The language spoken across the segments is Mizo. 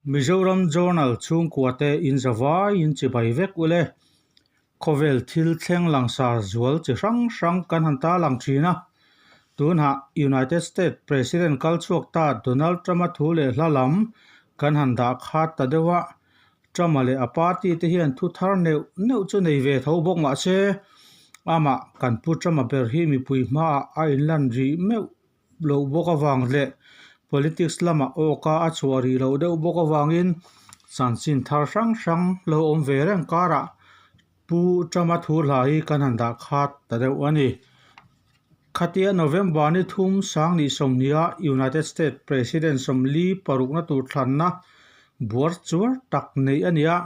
Mizoram Journal chhungkuate in zavai in chibai vek ule. Khawvel thil thleng langsar zual chi hrang hrang kan han tarlang thin a. Tunah United States President kal chhuak ta Donald Trump-a thu leh hla lam kan han dah khat ta deuh a. Trump-a leh a party te hian thu thar neuh neuh chu nei ve tho bawk mah se, amah kan pu Trump-a ber hi mipui hmaah a inlan rih meuh loh bawk avang leh politics lamah awka a chhuah rih loh deuh bawk avangin chanchin thar hrang hrang lo awm ve reng karah Pu Trump-a thu hla hi kan han dah khat ta deuh a ni. Khatia November ni thum sang nih sawmhniha United States President sawmli parukna tur thlanna buar chuar tak neih a ni a,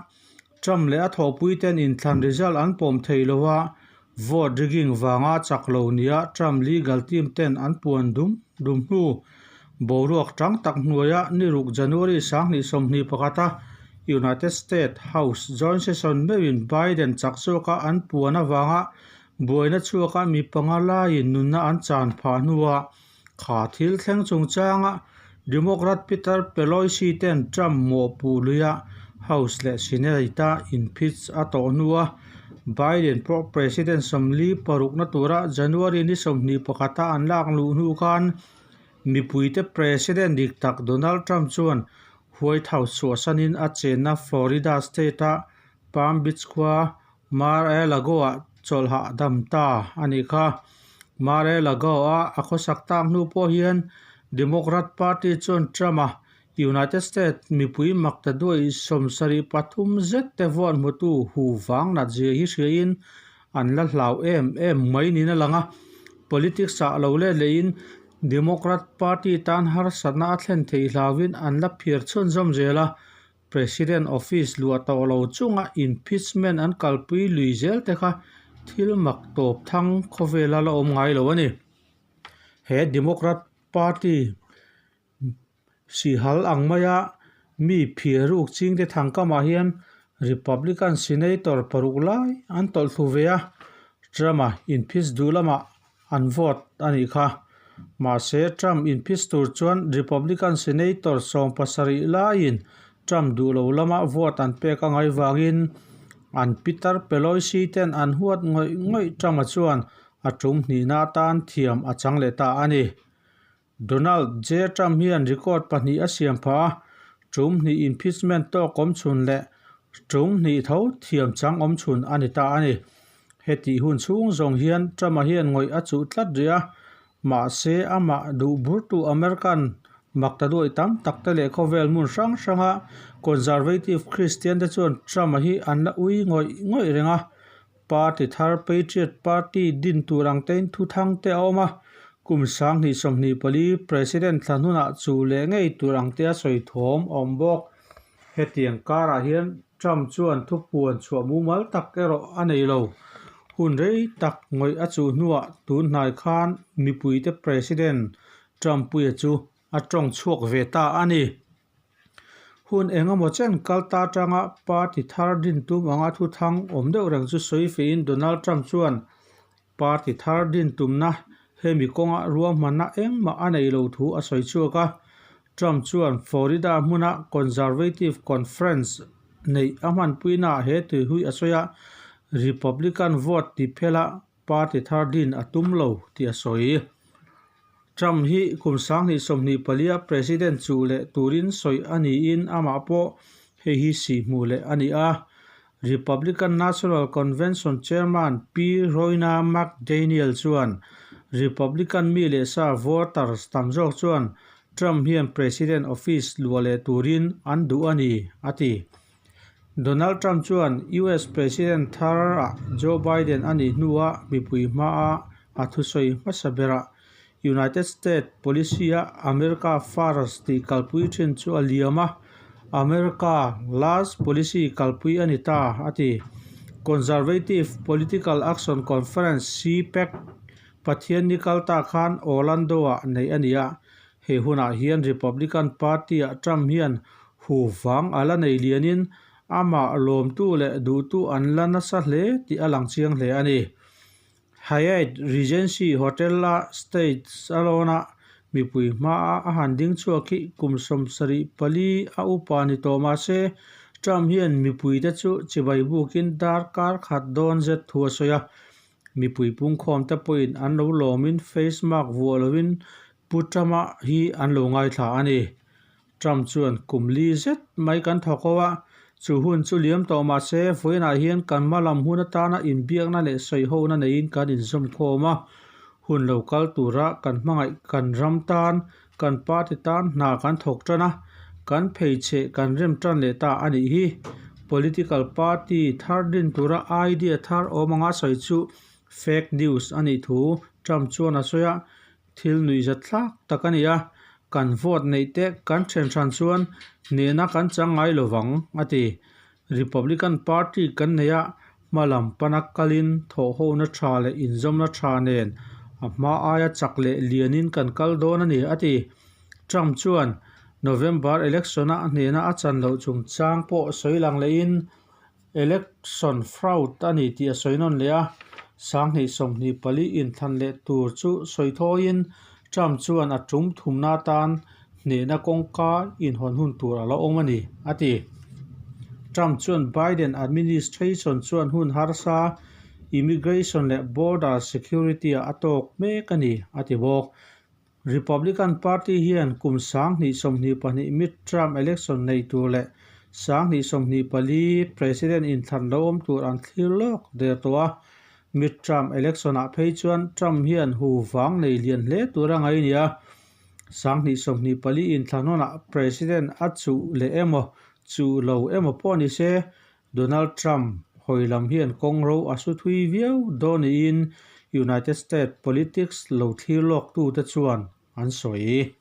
Trump leh a thawhpuiten inthlan result an pawm thei lo a, Vote rigging vanga chak lo nia Trump legal team ten an puan dum dum hnu boruak tang tak hnuaia niruk January 2021 a United States House joint session meuhin Biden chak zawka an puan avanga buaina chhuaka mi panga laiin nunna an chan phah hnua kha thil thleng chungchanga Democrat Peter Pelosi ten Trump mawhpuh luia House leh Senate-a inphits a tawh hnua Biden pawh President sawmli parukna tura January ni 21-a an lak luh hnu khan mipuite President dik tak Donald Trump chuan White House chhuahsanin a chenna Florida state-a Palm Beach khua Mar-a-Lago-ah chawlhah dam ta a nih kha. Mar-a-Lago-a a khawsak tak hnu pawh hian Democrat Party chuan Trump-a United States mipui makta duai 73 zet te vote hmutu hu vang nat zia hi hriain an la hlau em em mai niin a lang a. Politics-ah lo let lehin Democrat Party tan harsatna a thlen theih hlauhin an la phiar chhunzawm zel a. President office luah tawh lo chunga impeachment an kalpui lui zel te kha thil mak tawp thang khawvela la awm ngai lo a ni. He Democrat Party sihal ang maia mi phiar ruk chingte thangkamah hian Republican Senator paruk lai an tawlh thlu ve a, Trump-a impeach duh lamah an vote a nih kha. Mahse, Trump impeach tur chuan Republican Senator 70 laiin Trump duh lo lama vote an pek a ngaih vangin an Peter Pelosi ten an huat ngawih ngawih Trump-a chuan a tum hnihna atan thiam a chang leh ta a ni. Donald J. Trump hian record pahnih a siam phah a, tum hnih impeachment tawk awm chhun leh tum hnih tho thiam chang awm chhun a ni ta a ni. Hetih hun chhung zawng hian Trump-a hian ngawih a chuh tlat rih a, mahse amah duh burtu American makta duai tam tak te leh khawvel hmun hrang hranga Conservative Christian te chuan Trump-a hi an la ui ngawih ngawih reng a. Party thar Patriot Party din tur ang tein thuthang te a awm a, kum 2024 President thla hnunah chu leh ngei tur ang te a sawi thawm a awm bawk. Hetiang karah hian Trump chuan thupuan chhuah mumal tak erawh a nei lo. Hun rei tak ngawih a chuh hnuah tun hnai khan mipuite President Trump puia chu a tawng chhuak ve ta a ni. Hun eng emaw chen kal ta atanga party thar din tum anga thuthang awm deuh reng chu sawi fehin Donald Trump chuan party thar din tumna hemi kawnga ruahmanna engmah a nei lo thu a sawi chhuak a. Trump chuan Florida hmuna Conservative Conference neih a hmanpuinaah he tuihui a sawi a, Republican vote ti phela party thar din a tum lo tih a sawi. Trump hi kum 2024 a President chuh leh turin sawi a niin amah pawh hei hi sih hmuh leh a ni a. Republican National Convention Chairman Pi Ronna McDaniel chuan Republican mi leh sa voters tam zawk chuan Trump hian President office luah leh turin an duh a ni, a ti. Donald Trump chuan US President tharah Joe Biden a nih hnuah mipui hmaa a thusawi hmasa berah United States policy-a America First tih kalpui thin chu a liam a, America Last policy kalpui a ni ta, a ti. Conservative Political Action Conference, CPAC, Pathianni kalta khan Orlando-ah neih a ni a, he hunah hian Republican Party-ah Trump hian. Huvang a la nei lianin amah lawmtu leh duhtu an la nasa hle tih a lang chiang hle a ni. Hyatt Regency Hotel-a stage a lawn a, mipui hmaa a han ding chhuak hi kum 74 a upa ni tawh mah se, Trump hian mipuite chu chibai bukin darkar khat dawn zet thu a sawi a. Mipui pungkhawmte pawhin an lo lawmin face mask vuah lovin Pu Trump-a hi an lo ngaithla a ni. Trump chuan kum li zet mai kan thawk ho a, chu hun chu liam tawh mah se vawiinah hian kan hma lam hun atana inbiakna leh sawihona neiin kan inzawm khawm a, hun lo kal tura kan hmangaih kan ram tan, kan party tan hna kan thawk tan a, kan pheichheh kan rem tan leh ta a nih hi. Political party thar din tura idea thar awm anga sawi chu fake news a nih thu Trump chuan a sawi a, Thil nuihzat thlak tak a ni a, kan vote neih te kan then hran chuan hnehna kan chang ngai lo vang, a ti. Republican Party kan nei a, hma lam pana kalin thawhhona tha leh inzawmna tha nen a hma aia chak leh lianin kan kal dawn a ni, a ti. Trump chuan November election-a hnehna a chan loh chungchang pawh sawi lang lehin, Election fraud a ni tih a sawi nawn leh a, 2024 inthlan leh tur chu sawi thawiin Trump chuan a tum thumna atan hnehna kawngka inhawn hun tur a la awm a ni, a ti. Trump chuan Biden administration chuan hun harsa immigration leh border security-ah a tawk mek a ni, a ti bawk. Republican Party hian kum 2022 midterm election nei tur leh 2024 President inthlan lo awm tur an thlir lawk der tawh a. Midterm election-ah phei chuan Trump hian hu vang nei lian hle tur a ngai nia. 2024 inthlan hunah President a chuh leh emaw chuh lo emaw pawh ni se, Donald Trump hawi lam hian kawng ro a su thui viau dawn niin United States politics lo thlir lawk tute chuan an sawi.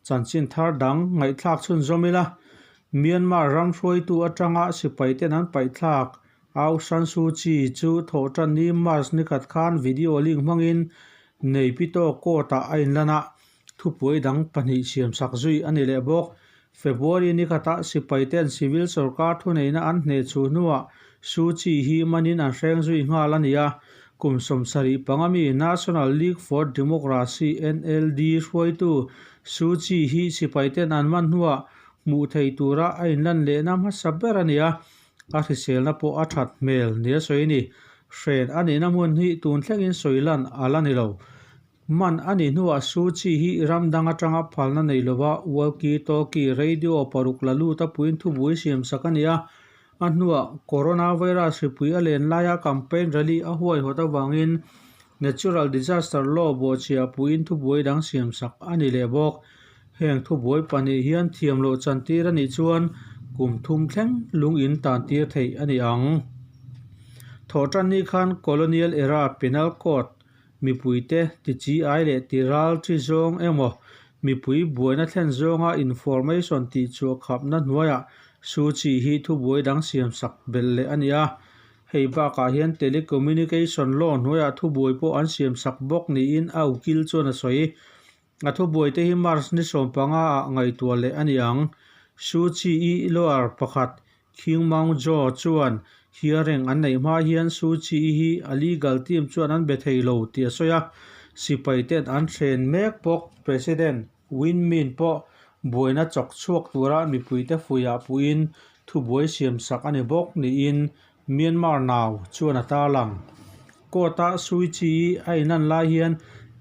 Chanchin thar dang ngaihthlak chhunzawm ila, Myanmar ram hruaitu atanga sipaiten an paihthlak Aung San Suu Kyi chu thawhtanni March nikhat khan video link hmangin Naypyitaw court-ah a inlan a, Thupuai dang pahnih siamsak zui a ni leh bawk. February ni khatah sipaiten civil sorkar thuneihna an hneh chhuh hnuah Suu Kyi hi manin an hreng zui nghal a ni a. Kum 75 mi National League for Democracy, NLD, hruaitu Suu Kyi hi sipaiten an man hnuah hmuh thei tura a inlan lehna hmasa ber a ni a, a hriselna pawh a that hmel nia sawi a ni. Hren a nihna hmun hi tun thlengin sawi lan a la ni lo. Man a nih hnuah Suu Kyi hi ram dang atanga phalna nei lova walkie talkie radio paruk la lut a puiin thubui siamsak a ni a. A hnuah coronavirus hripui a len laia campaign rally a huaihawt avangin natural disaster law bawhchhiah puiin thubuai dang siamsak a ni leh bawk. Heng thubuai pahnih hian thiam loh chantir a nih chuan kum thum thleng lung in tan tir theih a ni ang. Thawhtanni khan Colonial era Penal Code Mipuite ti chi ai leh ti ral chi zawng emaw, mipui buaina thlen zawnga information tih chhuah khapna hnuaiah Suu Kyi hi thubuai dang siamsak belh leh a ni a. Hei bakah hian telecommunication law hnuaiah thubuai pawh an siamsak bawk niin a ukil chuan a sawi. A thubuaite hi March ni 15 ah ngaihtuah leh a ni ang. Suu Kyi-i lawyer pakhat Khing Maung Zaw chuan hearing an neih hma hian Suu Kyi hi a legal team chuan an be thei lo tih a sawi a. Sipai ten an hren mek bawk. President Win Myint pawh buaina chawk chhuak tura mipuite fuihah puiin thubuai siamsak a ni bawk niin Myanmar Now chuan a tarlang. Court-a Suu Kyi a inlan lai hian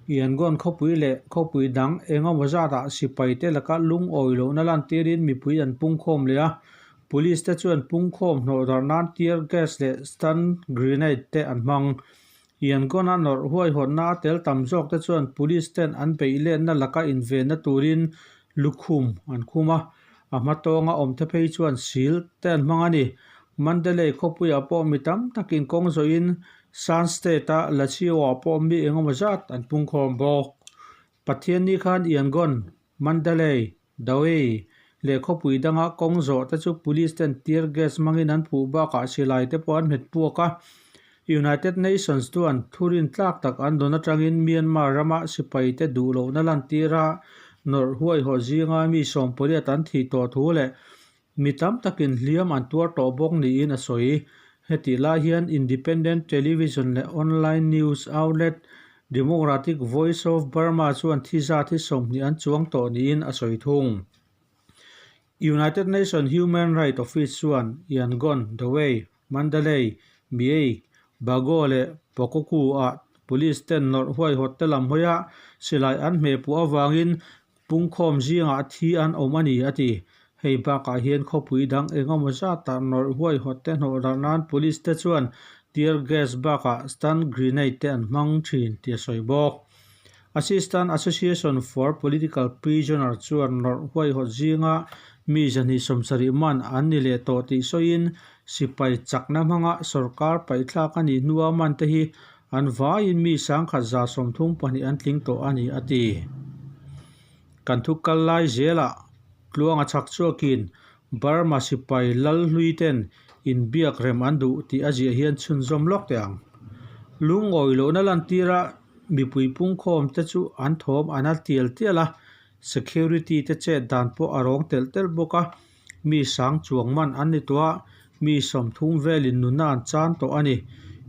Yangon khawpui leh khawpui dang eng emaw zatah sipaite laka lungawi lohna lantirin mipui an pungkhawm leh a, police te chuan pungkhawm hnawhdarh nan tear gas leh stun grenade te an hmang. Yangon-a nawrh huaihawtna a tel tam zawk te chuan police ten an beih letna laka invenna turin lukhum an khum a, a hma tawnga awmte phei chuan sil te an hmang a ni. Mandalay khawpuiah pawh mi tam takin kawng zawhin Shan State-a Lachio-ah pawh mi engemaw zat an pungkhawm bawk. Pathianni khan Yangon, Mandalay, Dawei leh khawpui danga kawng zawh te chu police ten tear gas hmangin an phuh bakah silai te pawh an hmet puak a. United Nations chuan thurin tlak tak an dawn atangin Myanmar rama sipai te duh lohna lantir a nawrh huaihawh zinga mi 18 an thih tawh thu leh. Mi tam takin hliam an tuar tawh bawk niin a sawi. Hetih lai hian independent television leh online news outlet Democratic Voice of Burma chuan thi zat hi 20 an chuang tawh niin a sawi thung. United Nations Human Rights Office chuan Yangon, Dawei, Mandalay, Myeik, Bago leh Pakokku-ah police ten nawrh huaihawt te lam hawia silai an hmehpuah avangin pungkhawm zingah thi an awm a ni, a ti. Hei bakah hian khawpui dang engemaw zatah nawrh huaihawt te hnawh darh nan police te chuan tear gas bakah stun grenade te an hmang thin tih a sawi bawk. Assistant Association for Political Prisoner chuan nawrh huaihawt zinga mi 270 man an ni leh tawh tih sawiin sipai chakna hmanga sorkar paihthlak a nih hnua man te hi an vaiin mi 1132 an tling tawh a ni, a ti. Kan thu kal lai zelah tluanga chhak chhuakin Burma sipai lal hlui ten inbiak rem an duh tih a ziah hian chhunzawm lawk teh ang. Lungawi lohna lantira mipui pungkhawm te chu an thawm a na tial tial a, security te chet dan pawh a rawng telh telh bawk a, mi sang chuang man an ni tawh a, mi 30 velin nunna an chan tawh a ni.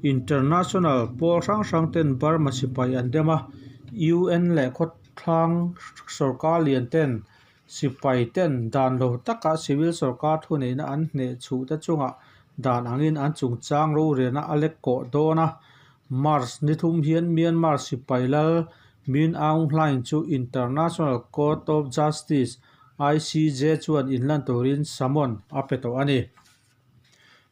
International pawl hrang hrang ten Burma sipai an dem a, UN leh khawthlang sorkar lian ten Sipai ten dan lo taka civil sorkar thuneihna an hneh chhuh te chungah dan angin an chungchang rorelna a lek kawh dawn a. March ni thum hian Myanmar sipai lal Min Aung Hlaing chu International Court of Justice, ICJ, chuan inlan turin summon a pe tawh a ni.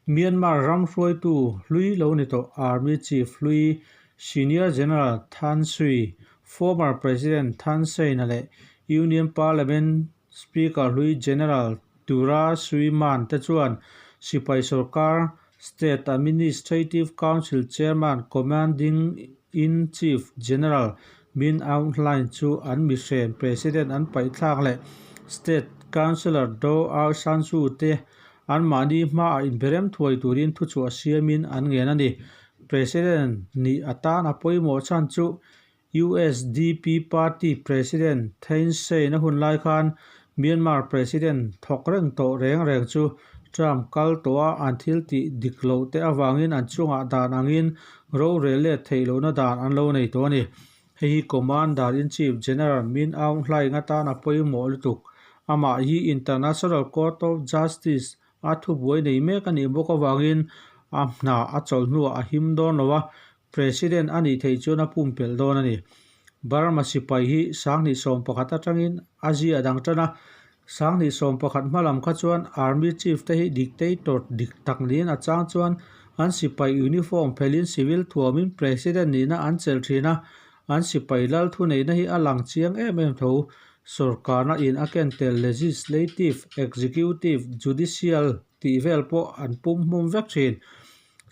Myanmar ram hruaitu hlui lo ni tawh Army Chief hlui Senior General Than Sui, former President Than Sein-a leh Union Parliament Speaker hlui General Tura Sui Man te chuan sipai sorkar State Administrative Council Chairman Commanding-in-Chief General Min Aung Hlaing chu an mihren President an paihthlak leh State Councillor Daw Aung San Suu te Anmahni hmaah inberem thuai turin thuchhuah siamin an ngen a ni. President nih atan a pawimawh chhan chu USDP party President Thein Sein a hun lai khan Myanmar President thawk reng tawh reng reng chu term kal tawha an thil tih dik loh te avangin an chungah dan angin rorel let theih lohna dan an lo nei tawh a ni. Hei hi Commander-in-Chief General Min Aung Hlaing atan a pawimawh lutuk. Amah hi International Court of Justice a thubuai nei mek a nih bawk avangin a hna a chawlh hnuah a him dawn lo a, President a nih theih chuan a pumpelh dawn a ni. Burma sipai hi 2011 atangin a zia dang tan a, 2011 hma lam kha chuan Army Chief te hi dictator dik tak niin a chang chuan an sipai uniform phelhin civil thuamin President nihna an chelh thin a, an sipai lal thuneihna hi a lang chiang em em tho. Sorkarna in a ken tel legislative, executive, judicial tih vel pawh an pum hmum vek thin.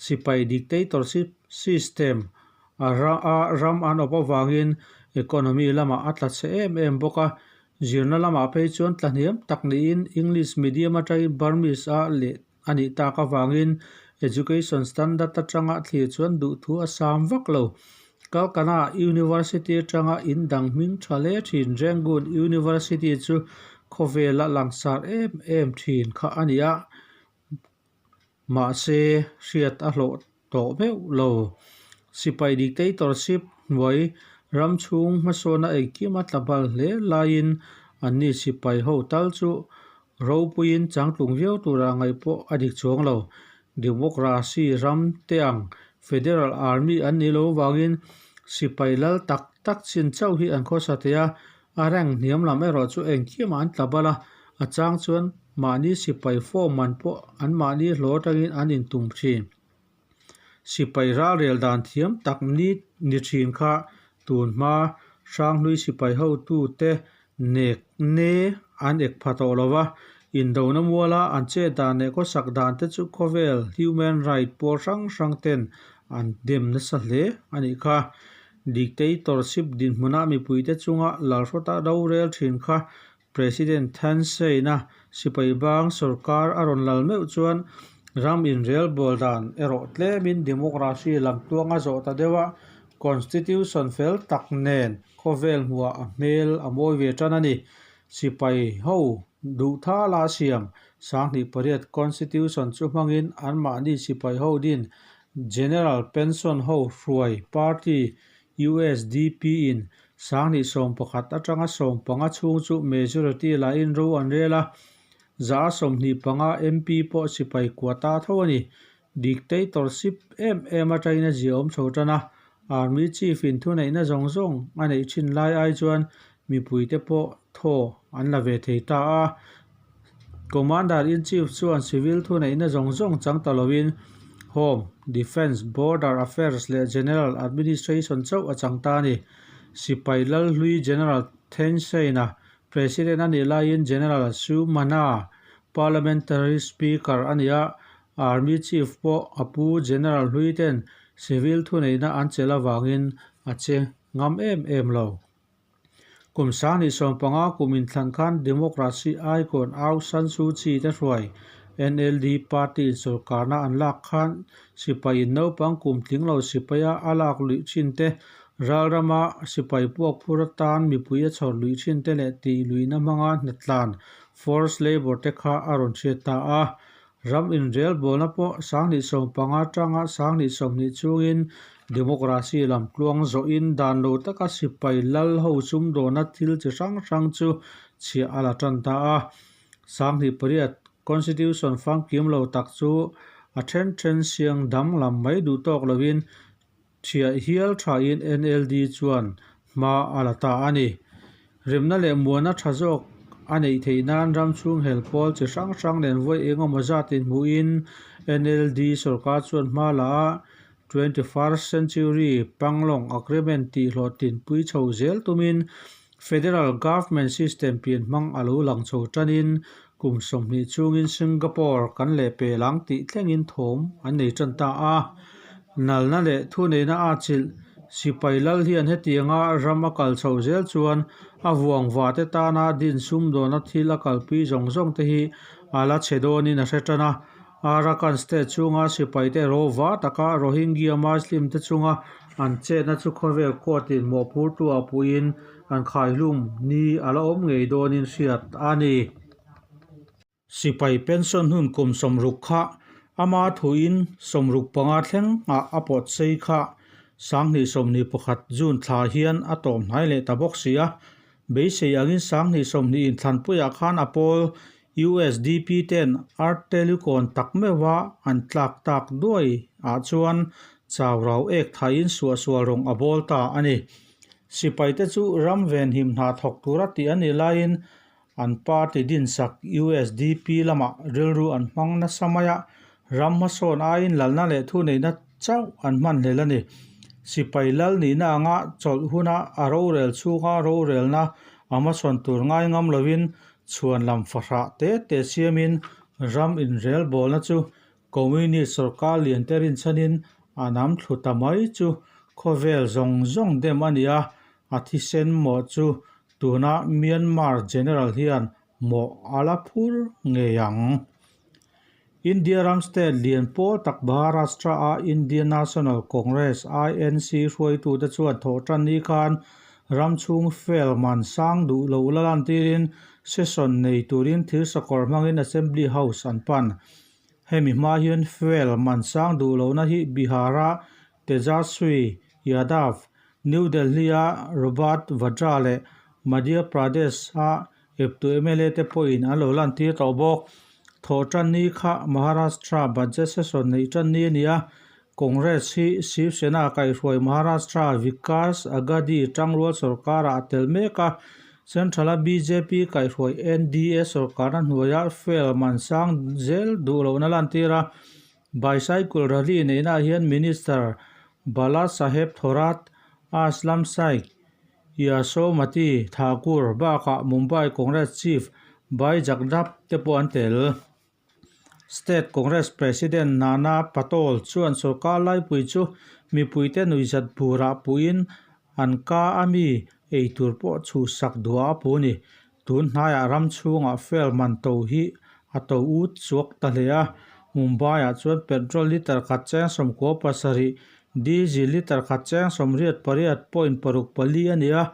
Sipai dictatorship system a ram an awp avangin economy lamah a tla chhe em em bawk a, Zirna lamah phei chuan tlahniam tak niin English medium atangin Burmese a leh a nih tak avangin education standard atanga thlir chuan duhthu a sam vak lo. Calcutta University atanga in dang hming tha hle thin Rangoon University chu khawvela langsar em em thin kha a ni a. Mahse, hriat a hlawh tawh meuh lo. Sipai dictatorship hnuai ram chhung hmasawn a engkim a tla bal hle laiin anni sipai ho tal chu ropuiin changtlung viau tura ngaih pawh a dik chuang lo. Democracy ram te ang Federal Army an nih loh vangin sipai lal tak tak chin chauh hi an khawsa thei a, A rank hniam lam erawh chu engkim an tla bal a, a chang chuan mahni sipai form man pawh an mahni hlawh atangin an intum thin. Sipai ralrel dan thiam tak ni ni thin kha tun hma Hranghlui sipai hotute nek ne an ek pha tawh lo va, indona muala an chet dan leh khawsak dan te chu khawvel human right pawl hrang hrang ten an dem nasa hle a nih kha. Dictatorship dinhmuna mipuite chunga lalhrawta rorel thin kha President Thein Sein-a sipai bang sorkar a rawn lal meuh chuan ram inrelbawl dan erawh tlemin democracy lam tuanga zawh ta deuh a, constitution fel tak nen khawvel hmuhah a hmel a mawi ve tan a ni. Sipai ho duhthala siam. 28 Constitution chu hmangin anmahni sipai ho din General Pension ho hruai party USDP in 2011 atanga 15 chhung chu majority lahin ro an rel a, 125 MP pawh sipai quota tho a ni. Dictatorship em em atangin a ziaawm chho tan a, Army Chief in thuneihna zawng zawng a neih thin lai ai chuan mipuite pawh thaw an la ve thei ta a. Commander in Chief chuan civil thuneihna zawng zawng chang ta lovin Home, Defence, Border Affairs leh General Administration chauh a chang ta a ni. Sipai Lalhlui General Thein Sein-a President a nih laiin General Su Mana Parliamentary Speaker a ni a, Army Chief pawh a pu General hlui ten civil thuneihna an chelh avangin a che ngam em em lo. Kum 2015 kum inthlan khan Democracy icon Aung San Suu Kyi te hruai NLD party in sorkarna an lak khan sipai in naupang kum tling lo sipaia a lak luih thin te, ralrama sipai puak phur atan mipui a chhawr luih thin te leh tih luihna hmanga hnatlan forced labour te kha a rawn hriat ta a. Ram inrelbawlna pawh 2015 atanga 2020 chungin democracy lam tluang zawhin dan lo taka sipai lal ho sumdawna thil chi hrang hrang chu chhiah a la tan ta a. 28 Constitution famkim lo tak chu a then then siang danglam mai duh tawk lovin Thiah hial thain NLD chuan hma a la ta a ni. Remna leh muana tha zawk a neih theih nan ram chhung hel pawl chi hrang hrang nen vawi eng emaw zat inhmuhin NLD sorkar chuan hma la a, 21st Century Panglong Agreement tih hlawhtlinpui chho zel tumin Federal Government System pian hmang a lo lang chho tanin kum 20 chungin Singapore kan leh pel ang tih thlengin thawm an nei tan ta a. Nalna leh thuneihna a chilh sipai lal hian hetianga ram a kal chhoh zel chuan a vuang vate tana din sumdawna thil a kalpui zawng zawng te hi a la chhe dawnin a hre tan a. Arakan state chhunga sipaite ro va taka Rohingya Muslim te chunga an chetna chu khawvel court-in mawhphurtu ah puiin an khaihlum ni a la awm ngei dawnin hriat a ni. Sipai pension hun kum 60 kha ama thuin 65 thleng ah a pawt sei kha 2021 June thla hian a tawm hnai leh ta bawk si a, beisei angin 2020 inthlanpuiah khan a pawl USDP ten Artelukawn tak meuha an tlak tak duai ah chuan chau rau ek thaiin suahsual rawng a bawl ta a ni. Sipaite chu ram venhim hna thawk tura tih a nih laiin an party dinsak USDP lamah rilru an hmang nasa mai a, ram hmasawn aiin lalna leh thuneihna chauh an hman hlel a ni. Sipai lal nihna anga chawlh huna a rorel chhunga rorelna a hmasawn tur ngai ngam lovin Chhuan lam fahrah te te siamin ram inrelbawlna chu Communist sorkar lian te rinchhanin a nam thlu ta mai chu khawvel zawng zawng dem a ni a, a thisen mawh chu tuna Myanmar General hian mawh a la phur ngei ang. India ram state lian pawl tak Maharashtra-a Indian National Congress, INC, hruaitute chuan thawhtan ni khan ram chhung fel man sang duh lo la lantirin session nei turin thil sakawr hmangin Assembly House an pan. Hemi hma hian fel man sang duh lohna hi Bihar-a Tejaswi Yadav, New Delhi-a Robert Vadra leh Madhya Pradesh-a Eptu mla te pawhin an lo lantir tawh bawk. Thawhtan ni kha Maharashtra Budget Session neih tan ni a ni a, Congress hi Shiv Sena kaihhruai Maharashtra Vikas Aghadi tangrual sorkarah a tel mek a, Central-a bjp kaihhruai NDA sorkarna hnuaia fail man sang zel duh lohna lantir a. Bicycle rally neihnaah hian Minister Balasaheb Thorat, Aslam Shaikh, Yashomati Thakur bakah Mumbai Congress Chief Bhai Jagdap te pawh an tel. State Congress President Nana Patole chuan sorkar laipui chu mipuite nuihzat burah puhin an ka a mi eitur pawh chhuhsak duah a pu a ni. Tun hnaiah ram chhungah fuel man to hi a to ut chuak ta hle a, Mumbai-ah chuan petrol litre khat cheng 97, diesel litre khat cheng 88.64 a ni a.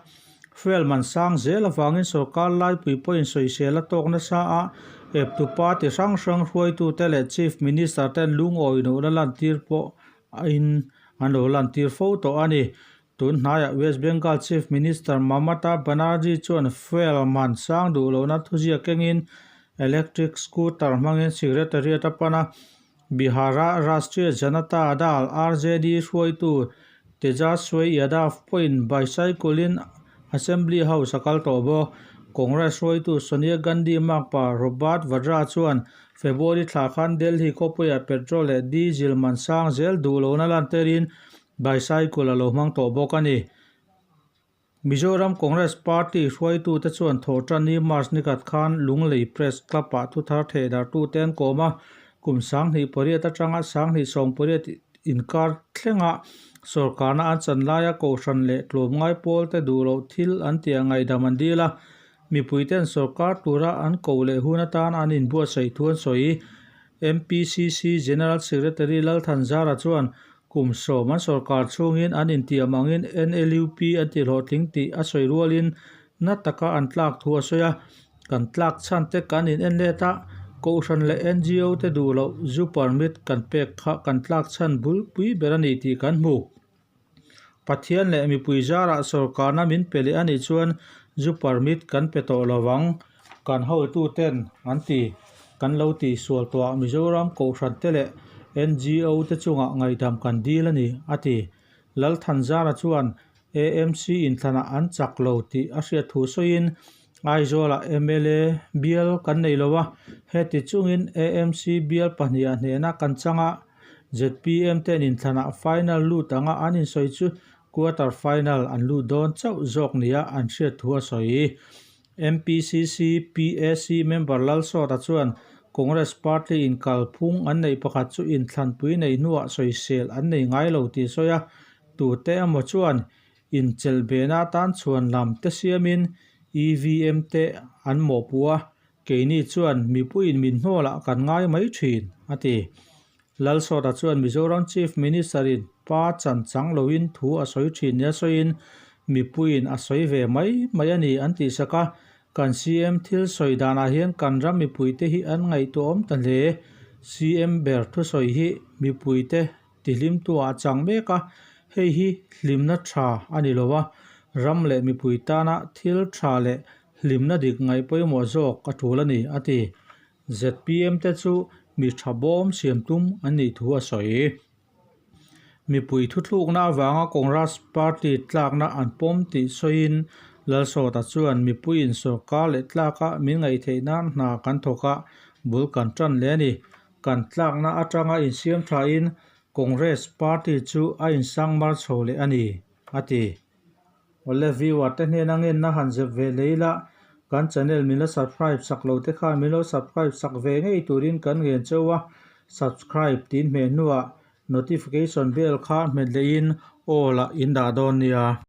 Fuel man sang zel avangin sorkar laipui pawhin sawisel a tawk nasa a, Eptu party hrang hrang hruaitute leh Chief Minister ten lungawi lohna lantir pawh in an lo lantir fo tawh a ni. Tun hnaiah West Bengal Chief Minister Mamata Banerjee chuan fuel man sang duh lohna thuziak kengin electric scooter hmangin Secretariat a pan a, Bihar-a Rashtriya Janata Dal, RJD, hruaitu Tejaswi Yadav pawhin bicycle-in Assembly House a kal tawh bawk. Congress hruaitu Sonia Gandhi makpa Robert Vadra chuan February thla khan Delhi khawpuiah petrol leh diesel man sang zel duh lohna lantirin bicycle a lo hmang tawh bawk a ni. Mizoram Congress Party hruaitute chuan Thawhṭanni March nikhat khan Lunglei Press Club-ah thuthar thehdarhtute an kawm a, kum 2008 atanga 2018 inkar thlenga sawrkarna an chan laia Kohhran leh tlawmngai pawlte duh loh thil an tih ngaihdam an dil a, mipuite'n sawrkar tura an koh leh hun atan an inbuatsaih thu an sawi. MPCC General Secretary Lalthanzara chuan kum sawm an sawrkar chhungin an intiam angin NLUP an ti hlawhtling tih a sawi rualin na taka an tlak thu a sawi a. Kan tlak chhan te kan in en let a, Kohhran leh NGO te duh loh zu permit kan pek kha kan tlak chhan bulpui ber a ni tih kan hmu. Pathian leh mipui zarah sawrkarna min pe leh a nih chuan zu permit kan pe tawh lo vang, kan hotuten an ti. Kan lo tih sual tawhah Mizoram Kohhran te leh NGO te chungah ngaihdam kan dil a ni, a ti. Lalthanzara chuan AMC inthlanah an chak lo tih a hriat thu sawiin, Aizawlah mla bial kan nei lo a, heti chungin AMC bial pahniha hnehna kan chang a, Zpm ten inthlanah final lut anga an insawi chu quarter final an lut dawn chauh zawk nia an hriat thu a sawi. MPCC PAC member Lalsawta chuan Congress party in kalphung an neih pakhat chu inthlanpui nei hnuah sawisel an nei ngai lo tih a sawi a, tute emaw chuan inchelh behna atan chhuan lam te siamin EVM te an mawhpuh a, Keini chuan mipuiin min hnawlah kan ngai mai thin, a ti. Lalsawta chuan Mizoram Chief Minister-in pa chan chang loin thu a sawi thin nia sawiin mipuiin a sawi ve mai mai a ni an tihsak a. Kan CM thil sawi danah hian kan ram mipuite hi an ngaihtuahawm ta hle. CM ber thusawi hi mipuite Tihlimtuah a chang mek a, hei hi hlimna tha a ni lo a, ram leh mipui tana thil tha leh hlimna dik ngaih pawimawh zawk a tul a ni, a ti. Zpm te chu mi tha bawm siam tum an nih thu a sawi. Mipui thuthlukna avanga Congress party tlakna an pawm tih sawiin Lalsawta chuan mipuiin sawrkar leh tlaka min ngaih theih nan hna kan thawk a, bul kan tan leh a ni. Kan tlakna atanga insiam thain Congress party chu a insang mar chho leh a ni, a ti. Awle viewer te hnena ngenna han zep ve leh ila, kan channel min la subscribe sak lo te khan min lo subscribe sak ve ngei turin kan ngen cheu a, subscribe tin hmeh hnuah notification bell kha hmet lehin all ah in dah dawn nia.